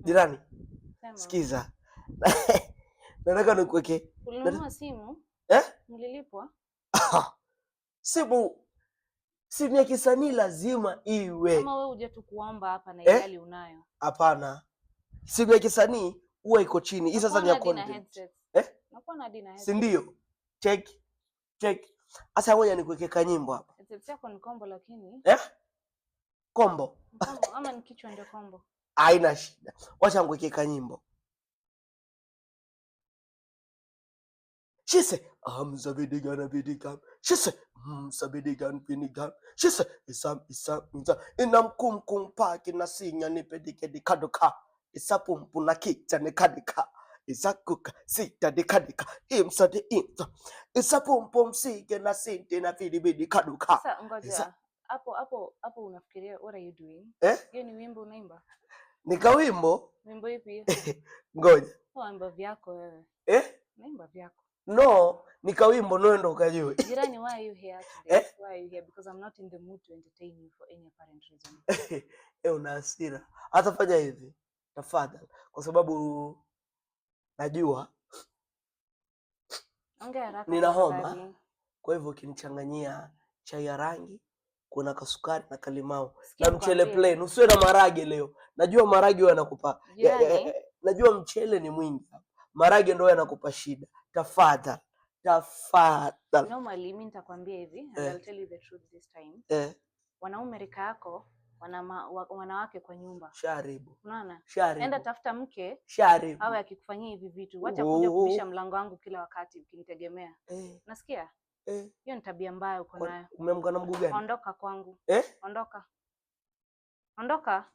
Jirani, Sema. Sikiza. Nataka nikuweke. Ulinunua simu? Eh? Mlilipwa? Simu ya kisanii lazima iwe. Kama wewe huja tu kuomba hapa na Eh? ilhali unayo. Hapana. Simu ya kisanii huwa iko chini. Hii sasa ni ya Nakuwa na hadi na content. headsets. Eh? Nakuwa na hadi na Si headsets. ndio? Check. Check. Sasa ngoja nikuweke kanyimbo hapa. Headsets yako ni kombo lakini. Eh? Kombo. Kombo ama ni kichwa ndio kombo. Haina shida. Wacha nikuweke kanyimbo. She said, I'm Zabidigan Bidigan. She said, Sabidigan Binigan. She said, Isam Isam Isam. Inam kum kum pa kina sinya ni pedike di kadoka. Isa pum puna kita ni kadika. Isa kuka sita di kadika. Imsa di imsa. Isa pum pum sige na sinte na fidi bidi kaduka. Sasa ngoja. Hapo hapo hapo unafikiria, what are you doing? Eh? Hiyo ni wimbo unaimba? Ni kawimbo? Wimbo ipi? Ngoja. Wimbo vyako wewe. Eh? Naimba vyako. No, ni kawimbo noendo ukajue. Jirani, why are you here today? Eh? Why are you here? Because I'm not in the mood to entertain you for any apparent reason. Eh, una hasira. Hata fanya hivi. Tafadhali. Kwa sababu najua Ongea haraka nina homa. tafadhali. Kwa hivyo ukinichanganyia chai ya rangi, kuna kasukari na kalimau Sikia na mchele nikwambie. plain, usiwe na marage leo. Najua marage yanakupa Jirani. Najua mchele ni mwingi hapa. Marage ndio yanakupa shida. Tafadhali. Tafadhali. Normally mimi nitakwambia hivi and Eh. I'll tell you the truth this time. Eh. Wanaume rika yako wanawake kwa nyumba. Sharibu. Unaona? Sharibu. Enda tafuta mke Sharibu. awe akikufanyia hivi vitu. Wacha kuja kubisha mlango wangu kila wakati ukinitegemea. Eh. Nasikia? Eh. Hiyo ni tabia mbaya uko nayo. Umeamka na mguu gani? Ondoka kwangu. Eh? Ondoka. Ondoka.